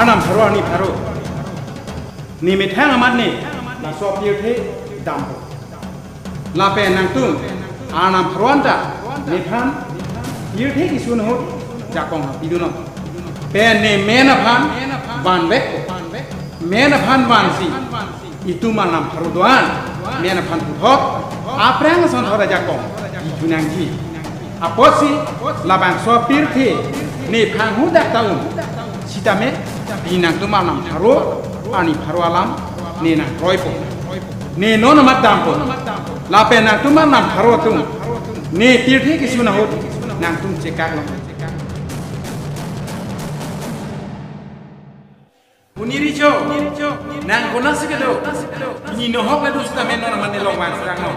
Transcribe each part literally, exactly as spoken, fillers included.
Arnam pharo arni pharo, ne methang amat ne laso pirthe dampo. Lapen nangtum Arnam pharo anta nephan pirthe kesun ahut jakong pidunnon. Pen ne men aphan vanvekpo. Men aphan vansi itum Arnam pharo do-an men aphan puthot aphrang ason thot ajakong pidun nangji. Apotsi labangso pirthe ne phanghu dak ta un. Sitame pini nangtum Arnam pharo arni pharo alam ne nangkroipo. Ne non amat dampo. Lapen nangtum Arnam pharo atum, ne pirthe kesun ahut nangtum chekaklong. Huni Richo, nang konatsi kedo? Pini nohok le dus tame non amat ne longvang serang non.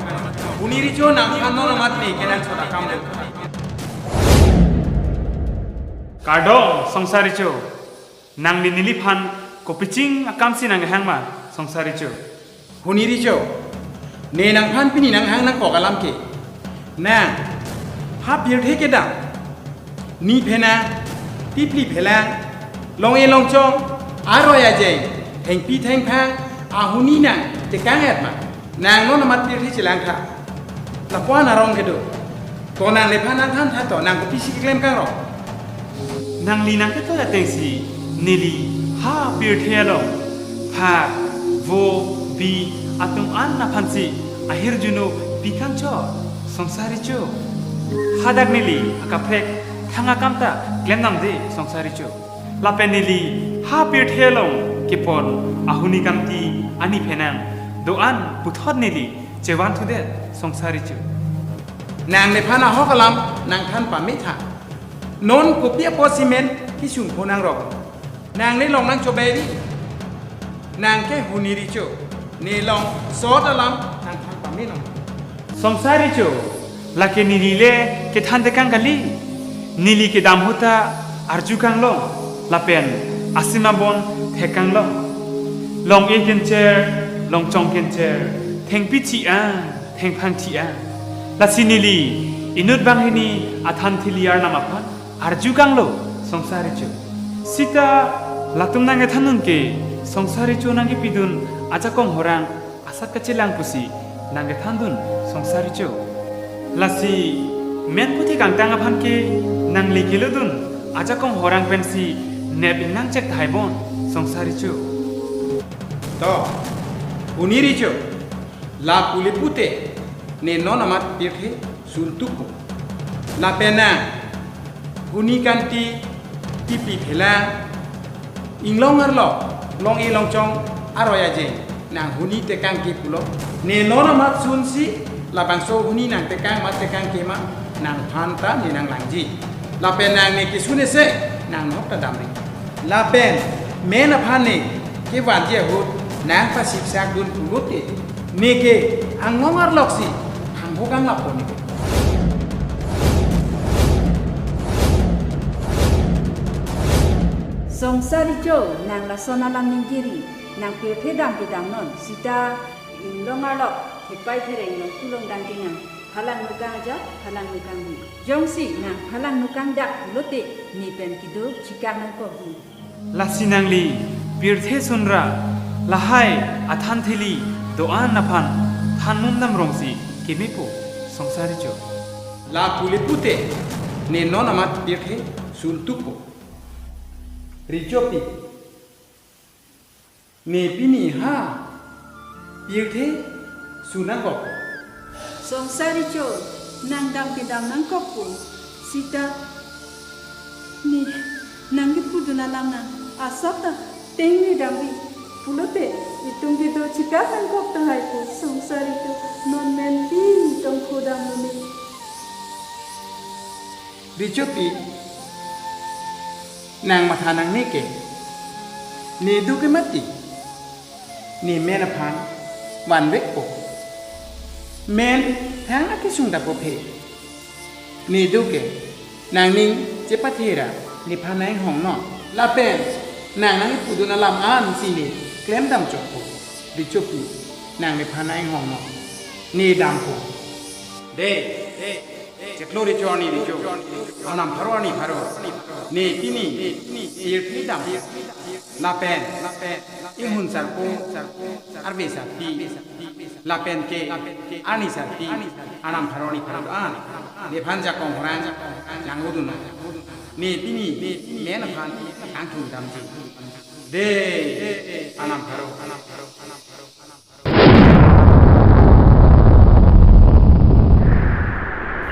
Huni Richo, nangphan non amat ne kenangsot akam do. Kardom, Songsar Richo. Nangli neliphan kopiching akamsi nanghang ma, Songsar Richo? Huni Richo, ne nangphan pini nanghang nangkok alam ke, nang ha pirthe kedam, ni phenang, tipli phelang, long-e longchong, aroi ajeng, thengpi thengphang ahuni nang tekang-et ma? Nang non amat pirthe chelangtha. Lapu-an arong kedo. To nang nephan nangthan tha to, nang kopisi keklem kangrong? Nangli nangketoi atengsi neli ha pirthe along phak, vo, bi atum an aphansi ahirjuno pi kangchor, Songsar Richo. Hadak neli akaprek thang akam ta klemdamde, Songsar Richo. Lapen neli ha pirthe along kepon ahuni kamti ani phenang do-an puthot neli chevanthudet, Songsar Richo. Nang nephan ahok alam nangthan pame tha. Non kopi apotsi men kesung phonang rok? Nang ne long nangchobai ri. Nang ke Huni Richo, ne longsot alam nangthan pame non. Songsar Richo, lake neli le kethan tekang kali. Neli kedam ahut ta arju kanglong, lapen asim abon thek kanglong. Long-e kencher, longchong kencher, thengpi thi-ang, thengphang thi-ang. Lasi neli inut banghini athan thili arnam aphan arju kanglo, Songsar Richo. Sita latum nangkethandun ke, Songsar Richo nangkepidun ajakong horang asat kachelang pusi nangkethandun, Songsar Richo. Lasi men puthi kangtang aphan ke nangli kelodun ajakong horang pensi nep ingnang chek tahai bon, Songsar Richo. To, Huni Richo, lapu le pute ne non amat pirthe suntukpo. Lapen nang huni kanti, tipli phelang, inglong arlo, long-e longchong aroi ajeng nang huni tekang ke pulo, ne non amat sunsi labangso huni nang tekang ma tekang ke ma, nangphan ta ne nanglangji. Lapen nang ne kesun ese nang nok ta damri. Lapen men aphan ne kevanji ahut nang pasipsakdun pulote, ne ke anglong arloksi hangho kang lapo ne. Songsar Richo, nang lason alam ningje ri, nang pirthe dam kedam non, sita inglong arlo thepai thereng longku longdang ke nang phalang nukang ajat, phalang nukang ni. Jongsi nang phalang nukang dak pulote, ne pen kedo chikang nangkokji. Lasi nangli pirthe sunra lahai athan thili do-an aphan than mum dam rongsi kemepo, Songsar Richo. Lapu le pute ne non amat pirthe suntukpo. Richopi, ne pini ha pirthe sun nangkok? Songsar Richo, nang dam kedam nangkokpo. Sita ne nangkepudun alam nang asap ta tengri damri pulote, itum kedo chikang nangkok tahai ko, Songsar Richo. Non men pi tong khodam lo ne. Richopi, nang matha nangne ke, ne do ke mati, ne men aphan vanvekpo. Men thang akesung dapo phe. Ne do ke, nangning chepathera nephan nang-inghong non. Lapen nang nangkepudun alam ansi ne klemdam chokpo. Richopi, nang nephan nang-inghong non. Ne dampo. De, de, de. Cheklo Richo arni Richo, Arnam pharo arni pharo, ne pini pirthe dam. Lapen inghun sarpo arve sarpi, lapen ke arni sarpi, arnam pharo arni pharo an, nephan jakong horang nangdun. Ne pini men aphan angthung damji. Dei, arnam pharo.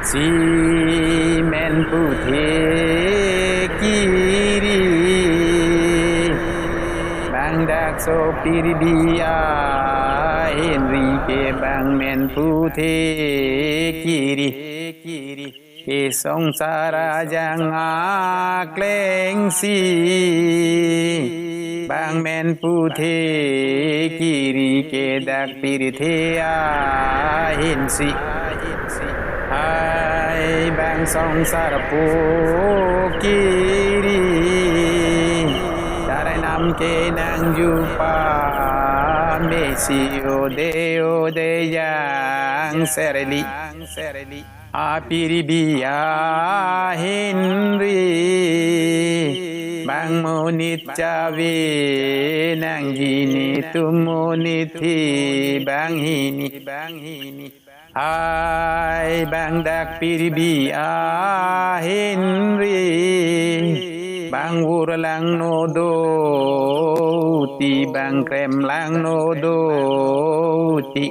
Si men puthe kiri, bang dak sopirbi ahin ri ke bang men puthe kiri. Ke songsar ajang akleng si, bang men puthe kiri ke dak pirthe ahin si. Hai bang songsar po kiri, tarai nam ke nangjupa mesi ode ode jang serli. Apirbi ahin ri, bang monit chave nangji, netum monit thi banghini. Hai bang dak pirbi ahin ri, bang vur langno doti, bang krem langno doti.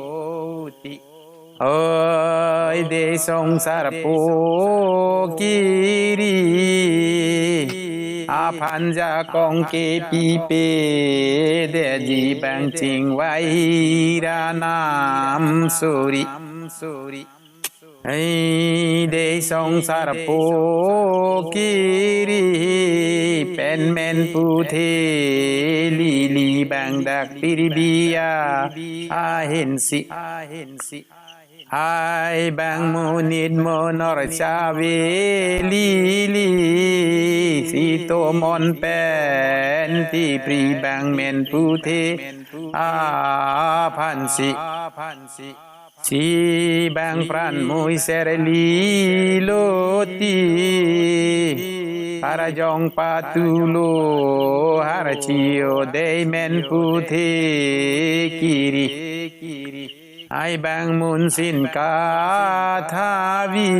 Oi dei songsar po kiri, aphan jakong kepipe detji, bang chingvai ra nam suri. Oi dei songsar po kiri, pen men puthe lili, bang dak pirbi ahin si. Hai bang monit monor chave lili, si tomon pen tipri bang men puthe aphan si. Si bang pran mui serli loti, arjong patulo harchi, o dei men puthe kiri. Ai bang munsin kathavi,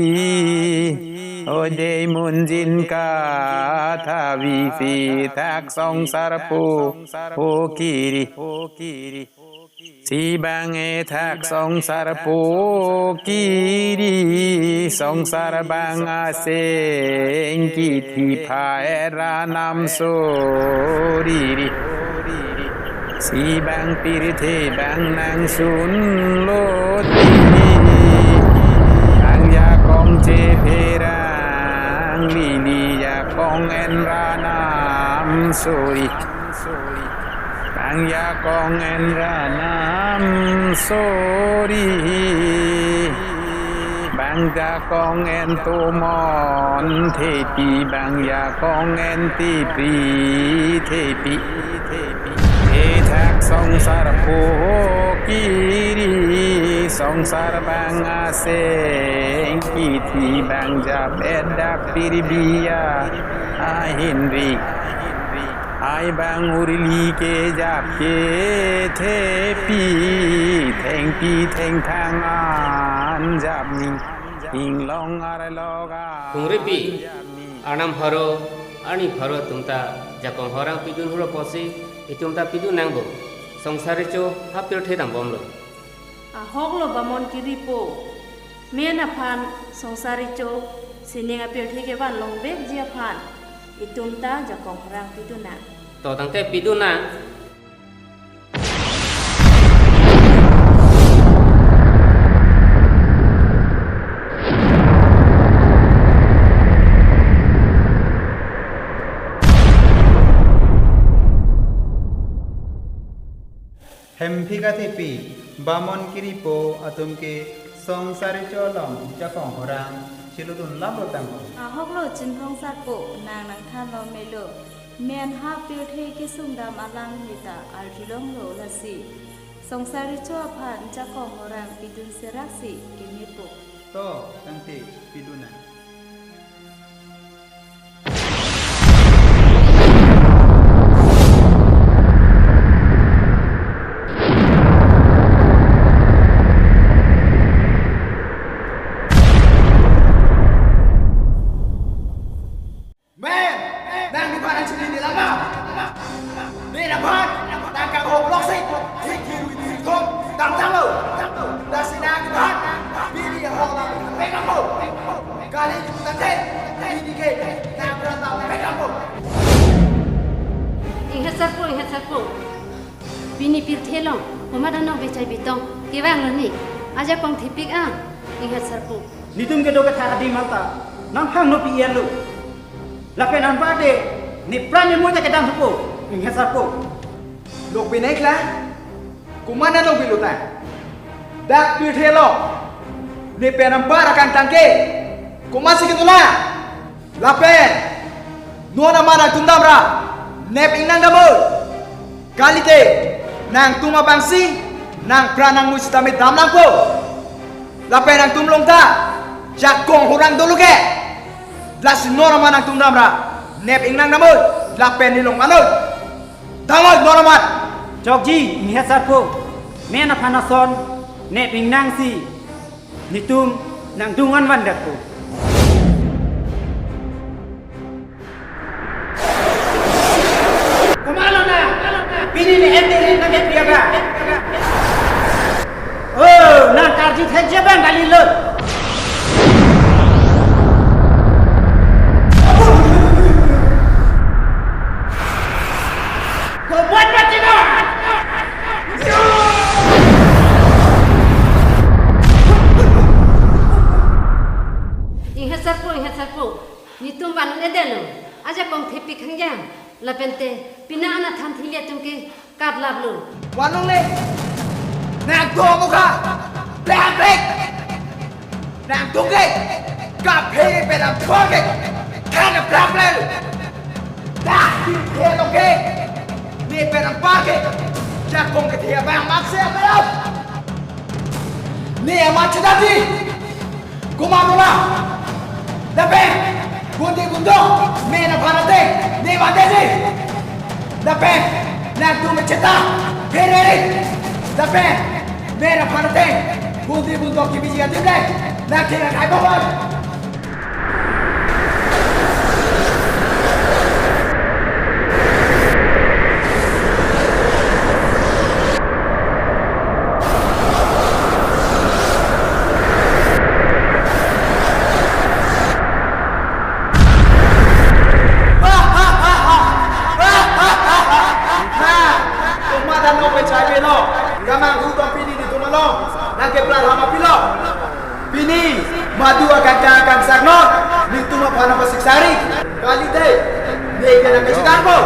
o dei munjin kathavi, si thak songsar po, po kiri. Si bang e thak songsar po kiri, songsar bang aseng kithi pha era nam soriri. Si bang pirthe bang nangsun loti, bang jakong chepherang lili, jakong en ra nam sori. Bang jakong en ra nam sori. Bang jakong en tomon thepi, bang jakong en tipri thepi. Ethak songsar po kiri, songsar bang aseng kithi, bang jap et dak pirbi ahin ri. Ai bang urli kejap kethepi, thengpi thengthang an jap ning, inglong arlok an. Phungripi, jap ning. Arnam pharo, arni pharo atum ta jakong horang pidun huro apotsi, itum ta pidun nangpo. Songsar recho ha pirthe dambomlo. Ahoklo bamon kiripo. Men aphan songsar recho sining apirthe kevan longvekji aphan itum ta jakong horang pidun nang. To tangte pidun nang. Hemphi kathepi, bamon kiripo atum ke songsar recho along jakong horang chiludun laplo tangho. Ahoklo Chinthong sarpo, nang nangthanlo melo. Men ha pirthe kesung dam alam neta arjulonglo lasi. Songsar recho aphan jakong horang pidun seraksi kemepo. To, tangte pidun nang. Men, nangphan nangchini ne lama. Ne nangphan nangkanghoplok si, thik thirui thirthom damtanglo. Lasi nangphan pini ahok nangpekangpo. Kali tangte, pini ke nangphan nangpekangpo. Inghetsarpo, inghetsarpo. Pini pirthe along komat anong bechai bitong kevanglo ne. Ajakong thepik ang, inghetsarpo. Netum kedo kethak adim anta nangphan nangpi-enlo. Lapen anparta ne pran ne mo ta kedam thupo, inghetsarpo. Nangpi-enlo, komat nangpi-enlo ta? Dak pirthe along ne pen anpar akangtang ke komatsi kedo la? Lapen non amat nangtum damra nep ingnang dam oi. Kalite nangtum abangsi nangpran nangmui sitame dam nangpo. Lapen nangtum along ta jakong hurang dolo ke. Lasi non amat nangtum damra nep ingnang dam oi. Lapen ne longman oi. Dam oi non amat. Chokji, inghetsarpo. Men aphan ason nep ingnangsi netum nangdung an van detpo. Komatlo nang? Pini ne M D A nang ke pia ba? Oh, nang karju thekji abang kalilo. Komat mati na? Inghetsarpo, inghetsarpo. Netum van un-edetlo. Ajakong thepik hangjang. Lapente pini anat than thili atum ke katlaplo. Vanlongle. Nangtum mukha. Plek plek. Nangtum ke kaphere pen aphor ke than plak plak. Dak pirthe along ke ne pen anpar ke jakong kethe abang mak se apelo. Ne amat chedamji. Komatlo la? Lapen bunti bundok men aphan ateng ne vanji. Lapen nangtum cheta pherere. Lapen men aphan ateng bunti bundok kebiji adim le nangke nangkhai bobon. Komat anong bechai belo. Kamang hu tong pini netum along nangkeplang ham apilo. Pini madu akangtang akangsaknon netum aphan nangpasiksari. Kalite ne ke nangkachekangpo.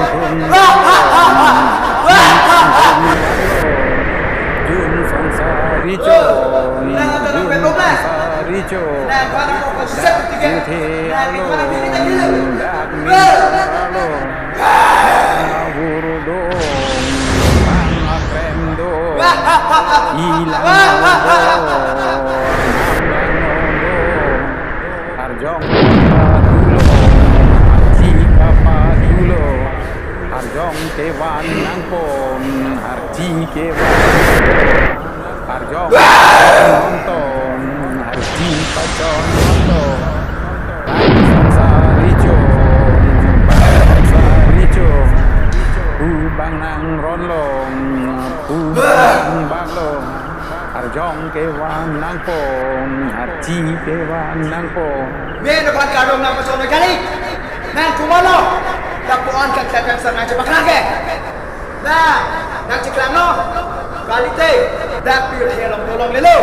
Jun sangsari chon, jun sangsari chon. Suthe along, dak milo. Burdo, bang akrem do, ilang do, nang lang do. Arjong kepadulo, arji kepadulo, arjong kevan nangpon, arji kevan. Arjong nonton, arji pachon nonton. Bang sangsari chon, bang sangsari chon. Hu bang nangron long, hu bang bak long. Arjong kevan nangpon, arji kevan nangpon. Men aphan kardom nangpachon kali. Nang komatlo? Lapu-an kangtang kangsang nangchepaklang ke. Nang, nangcheklangnon. Kalite, dak pirthe along dolonglelo.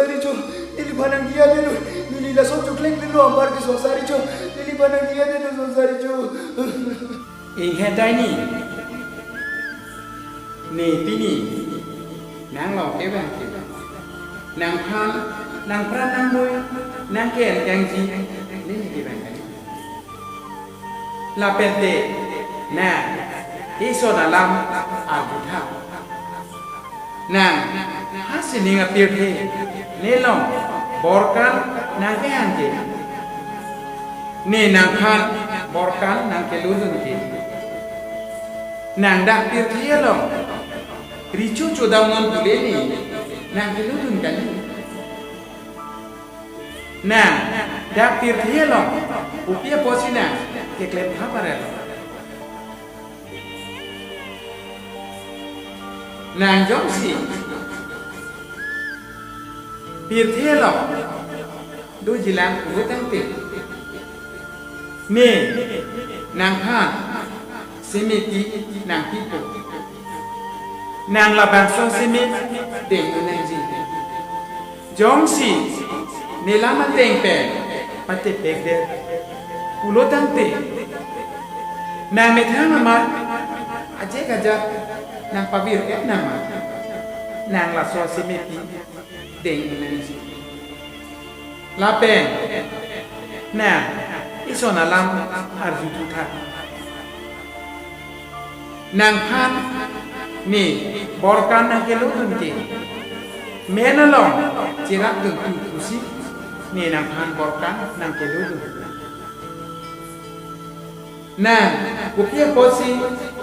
Songsar Richo, neliphan nangdiya delo, neli laso chokleng delo, anpar ke Songsar Richo, neliphan nangdiya delo, Songsar Richo. Inghe dai ni. Ne pini, nang lo kevang ke. Nangphan, nangpran nangboi, nang ke-en kangji, ne ne kevang kali. Lapen te, nang, ison alam, arjutha. Nang, ha sining apirthe, nelong, borkan, nang ke-en ke. Ne nangphan, borkan, nang kelodun ke. Nang dak pirthe along, richo chodam non pule ne, nang kelodun kali. Nang, dak pirthe along, kopi apotsi nang, keklem thap arelo. Nang jongsi, pirthe along, dojilang pulo tangte. Ne, nangphan, semeti, nangpipo. Nang labangso seme, deng nangji. Jongsi, ne lam ateng pen, patepek det. Pulo tangte. Nang methang amat, ajek ajat, nang pavir et nama. Nang laso semeti, deng nangji. Lapen, nang, ison alam, arjutha. Nangphan ne borkan nang kelodun ke. Men along cherapdun tu pusi ne nangphan borkan nang kelodun. Nang kopi apotsi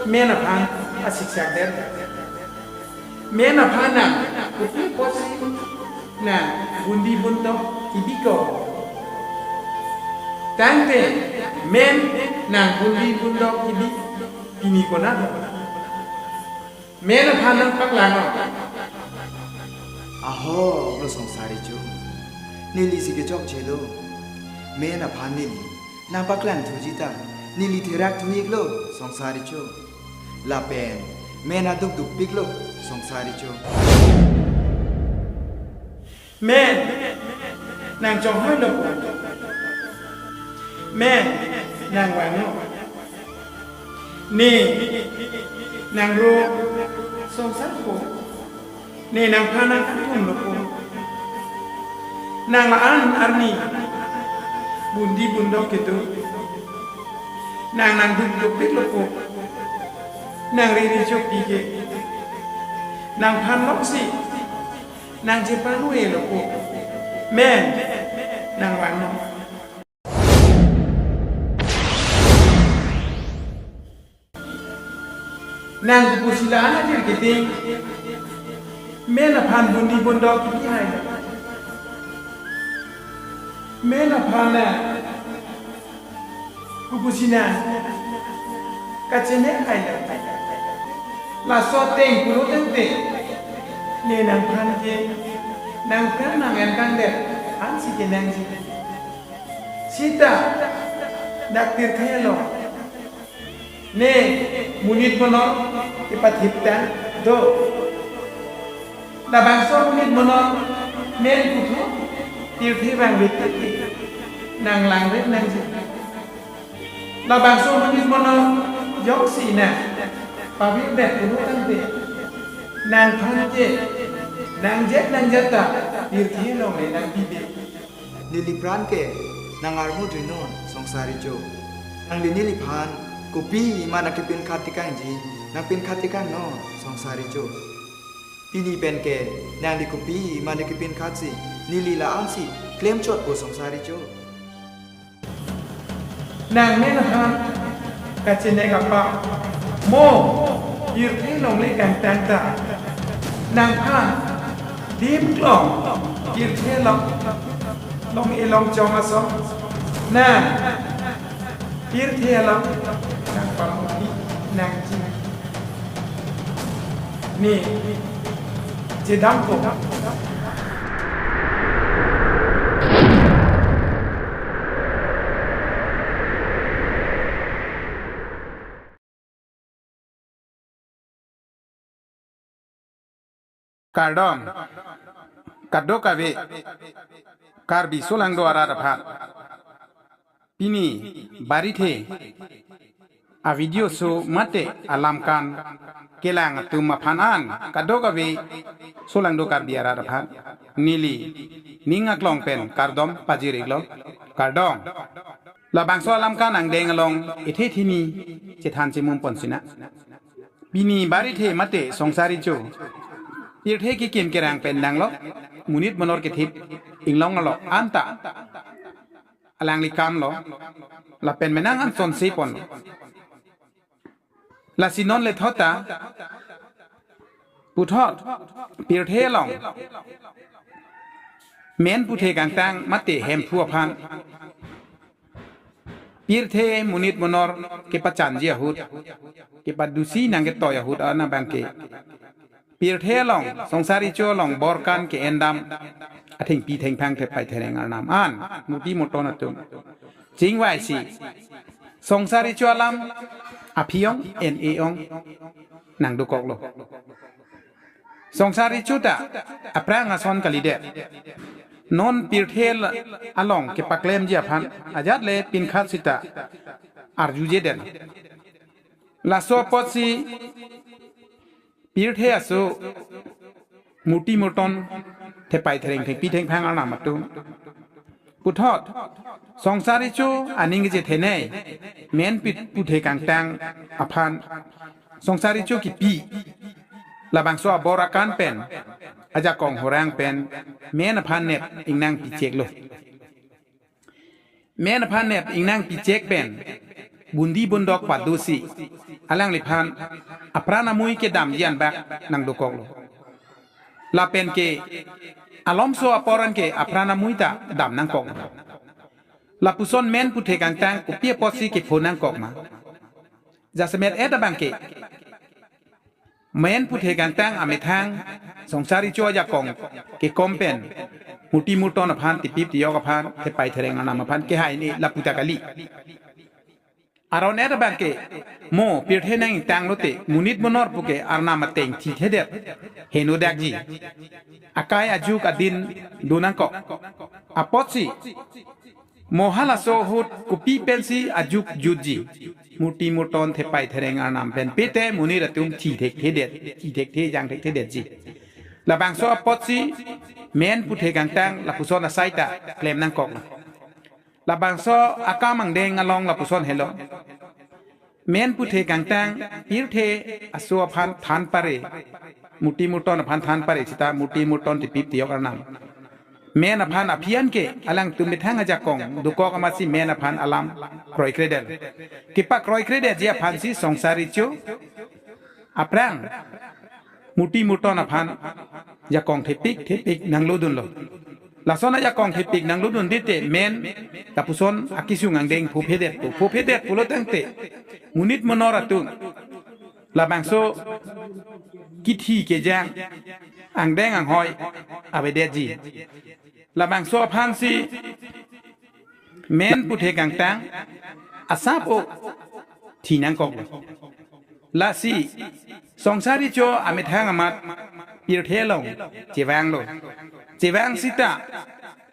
men aphan asiksak det. Men aphan nang kopi apotsi nang bundi bundok kebi ko. Tangte men nang bundi bundok kebi pini konat. Men aphan nang paklang. Aho, lo Songsar Richo. Neli si kechokchelo. Men aphan neli nang paklang thuji ta, neli therak thu-iklo, Songsar Richo. Lapen, men aduk dukpiklo, Songsar Richo. Men, nang chonghoi lo. Men, nang vanglo. Ne, nang ro, Songsar ko. Ne nangphan nang atum lo ko. Nang la-an arni. Bundi bundok kedo. Nang nang duk dukpik lo ko. Nang riri chokpi ke. Nangphan loksi. Nang chepanue lo ko. Men. Nang vanglo. Nang kopusi la-an atir keding. Men aphan bundi bundok kebi hai. Men aphan na. Kopusi na. Kachenek hai la. Laso ateng pulo tangte. Ne nangphan ke. Nangphan nang-en kangdet. Ansi kenangji. Sita. Dak pirthe along. Ne, monit monor, kepathip ta, do. Labangso monit monor, men puthot, pirthe vangve titi, nang langve nangji. Labangso monit monor, jongsi na, pavir det pulo tangte, nangphan ke, nangjet nangjat ta, pirthe along le nangpipe. Neli pran ke nang armu dui non, Songsar Richo. Nangli neliphan kopi ma nang kepinkhat tekangji, nang pinkhat tekang non, Songsar Richo. Pini pen ke nangli kopi ma nang kepinkhatsi, neli la-ansi klemchotpo, Songsar Richo. Nang men aphan kachenek apa mo pirthe longle kangtang ta. Nangphan dim klong pirthe long, long elong chong aso. Nang pirthe along nang pamuti nangji. Ne, chedampo. Kardom. Kadokave Karbi solangdo arat aphan pini barithe a-video show mate alamkan kelang atum aphan an kadokave solangdo Karbi arat aphan neli ning aklong pen kardom pajir-iklo, kardom. Labangso alamkan angdeng along ethe thini chethan chemum pon sinang. Pini barithe mate Songsar Recho pirthe kekim kerang pen nanglok monit monor kethip inglong alok anta alangli kamlo, lapen menang an chonse ponlo. Lasi non lethot ta puthot pirthe along men puthe kangtang mate Hemphu aphan pirthe monit monor kepachanji ahut, kepadusi nangketoi ahut an abangke pirthe along, Songsar Recho along bor-an ke-endam athengpi thengphang thepai thereng arnam an muti muton atum chingvaisi Songsar Recho alam aphi ong, en-e ong nangdokoklo. Songsar Recho ta aphrang ason kalidet. Non pirthe along kepaklemji aphan ajat le pinkhat sita arjujedet. Laso apotsi pirthe aso muti muton thepai thereng thengpi thengphang arnam atum puthot Songsar Recho aning kechethenei men pit puthe kangtang aphan Songsar Recho kipi labangso abor akan pen ajakong horang pen men aphan nep ingnang picheklo. Men aphan nep ingnang pichek pen bundi bundok padusi alangliphan apran amui kedamji anbak nangdokoklo. Lapen ke alomso apor an ke apran amui ta dam nangkok. Lapuson men puthe kangtang kopi apotsi kepho nangkok ma? Jasemet-et abangke men puthe kangtang amethang Songsar Recho ajakong kekom pen muti muton aphan tipip tiyok aphan thepai thereng arnam aphan kehai ne lapu ta kali. Aron-et abangke mo pirthe nangtanglote monit monor puke arnam ateng thithedet henodakji. Akai ajuk adin do nangkok. Apotsi mo halaso ahut kopi pensi ajuk jutji? Muti muton thepai thereng arnam pen pite monit atum thi thekthedet, thi thekthe jang thekthedetji. Labangso apotsi men puthe kangtang lapuson asai ta klem nangkok. Labangso akam angdeng along lapuson helo. Men puthe kangtang pirthe aso aphan than pare, muti muton aphan than pare sita muti muton tipip tiyok arnam. Men aphan aphi an ke alangtum methang ajakong dokok amatsi men aphan alam kroikredel. Kepakroikredetji aphansi Songsar Recho aphrang muti muton aphan jakong thepik thepik nanglodunlo. Lason ajakong thepik nanglodundete men lapuson akisung angdeng phophedetpo. Phophedetpo lo tangte monit monor atum labangso kithi kejang angdeng anghoi avedetji. Labangso aphansi men puthe kangtang asap-o thi nangkoklo. Lasi Songsar Recho amethang amat pirthe along chevanglo. Chevang sita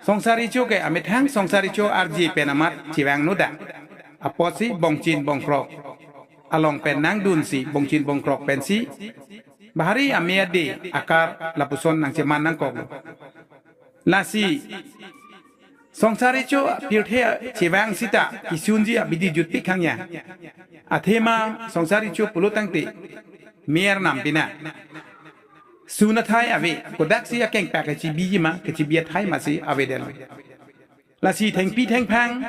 Songsar Recho ke amethang Songsar Recho arje pen amat chevangnodak. Apotsi bongchin bongkrok along pen nangdunsi bongchin bongkrok pensi bahari ame ade akar lapuson nangcheman nangkoklo. Lasi Songsar Recho pirthe chevang sita kisunji abidi jutpik hangya. Athema Songsar Recho pulo tangte me arnam pina sun athai ave, kodaksi akengpak kachebiji ma, kachebi athai masi avedetlo. Lasi thengpi thengphang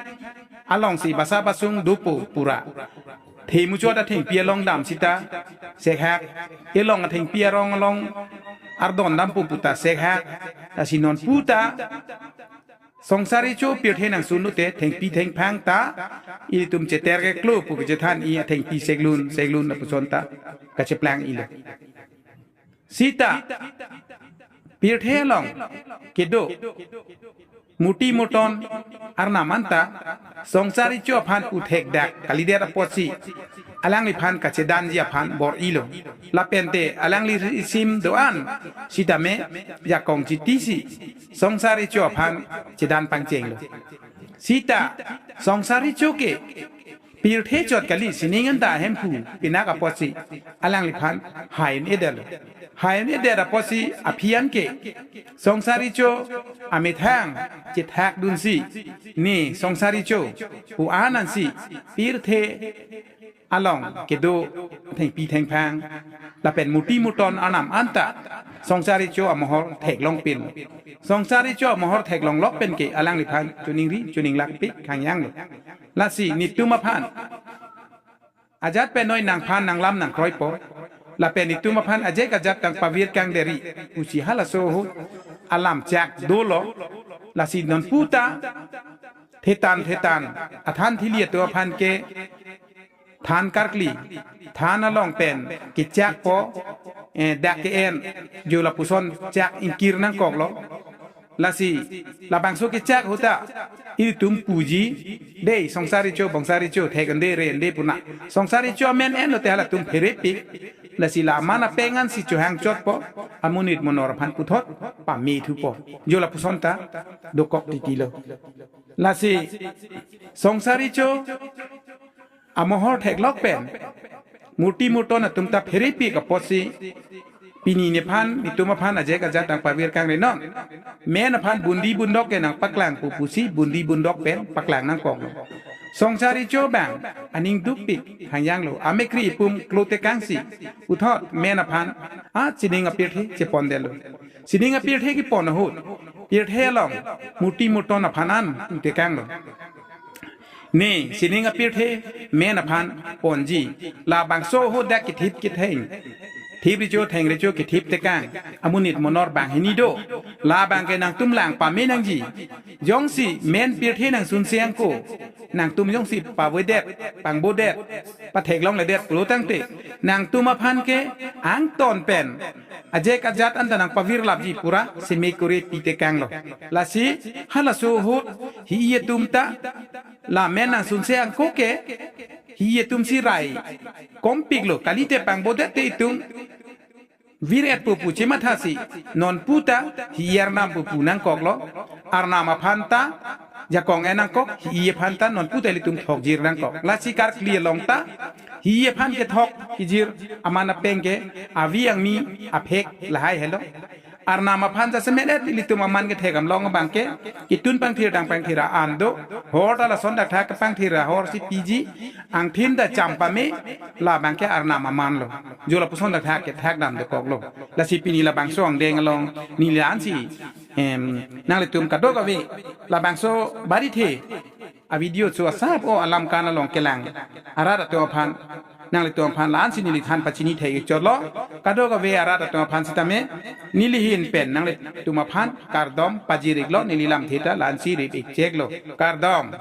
alongsi basa basung dopo pura. Themuchot athengpi along dam sita sekhak, elong athengpi arong along ardon dampo puta sekhak. Lasi non puta Songsar Recho pirthe nangsunlote thengpi thengphang ta ilitum cheter keklo pu kechethan-i athengpi seklun seklun lapuson ta kacheplang-ilo. Sita Pirthe along kedo murti murton arnam anta Songsar Recho aphan puthek dak kalidet apotsi alangliphan kachedanji aphan bor-ilo. Lapente alangli isim do-an sitame jakong chitisi Songsar Recho aphan chedan pangchenglo. Sita Songsar Recho ke pirthe chot kali, sining anta ahemphu pinak apotsi alangliphan hai un-edetlo. Hai un-edet apotsi aphi an ke Songsar Recho amethang chethakdunsi, ne Songsar Recho pu an ansi pirthe along kedo thengpi thengphang lapen murti murton arnam anta Songsar Recho amohor theklongpin. Songsar Recho amohor theklonglok pen ke alangliphan choningri choninglakpik hangyanglo. Lasi netum aphan ajat penoi nangphan nanglam nangkroipo, lapen netum aphan ajek ajat tang pavir kangderi pusi halaso ahut alam chak dolo. Lasi nonputa thetan thetan athan thili atum aphan ke than karkli, than along pen kechakpo, eh, dak ke-en, jo lapuson chak ingkir nangkoklo. Lasi labangso kechak ahut ta ilitum puji, dei Songsar Recho, Bongsar Recho, thek un-e, re un-e pu na. Songsar Recho amen enlote halatum pherepik. Lasi la aman apeng ansi chohang chotpo, amonit monor aphan puthot pamethupo. Jo lapuson ta dokok titilo. Lasi Songsar Recho amohor theklok pen murti murton atum ta pherepik apotsi pini nephan netum aphan ajek ajat tang pavir kangrenon. Men aphan bundi bundok ke nangpaklang pu pusi bundi bundok pen paklang nangkoklo. Songsar Recho abang aning dukpik hangyanglo, amekri ipum klotekangsi puthot men aphan a sining apirthe chepondetlo. Sining apirthe kepon ahut pirthe along murti murton aphan an putekanglo. Ne sining apirthe men aphan ponji. Labangso ahut dak kethip ketheng, thip recho theng recho kethip tekang amonit monor banghini do. Labang ke nangtum lang pame nangji. Jongsi men pirthe nangsunse angko, nangtum jongsi pavoidet, pangbodet, patheklongledet pulo tangte, nangtum aphan ke angton pen ajek ajat anta nangpavirlapji pura seme kore pitekanglo. Lasi halaso ahut hi-i atum ta la men nangsunse angko ke hi-i atumsi rai kompiklo, kalite pangbodet te itum vir-etpo pu chemathasi nonputa hi-i arnam pu pu nangkoklo. Arnam aphan ta jakong en nangkok, hi-i aphan ta nonputa ilitum thokjir nangkok. Lasi karkli along ta hi-i aphan kethok kejir aman apeng ke avi angmi aphek lahai helo. Arnam aphan jasemet-et ilitum aman kethek damlong abang ke ketun pangthir dang pangthir an do. Hor ta lason dak thak kepangthir ahorsi piji, angthin ta cham pame, labang ke arnam amanlo. Jo lapuson dak thak kethak dam dokoklo. Lasi pini labangso angdeng along neli la-ansi, em, nanglitum kadokave labangso barithe avideo chu asap o alam kan along kelang arat atum aphan, nanglitum aphan la-ansi neli than pachini thek-ik chotlo. Kadokave arat atum aphan sitame neli ahin pen nanglitum aphan kardom pajir-iklo, neli lamthe ta la-ansi rip-ik cheklo. Kardom.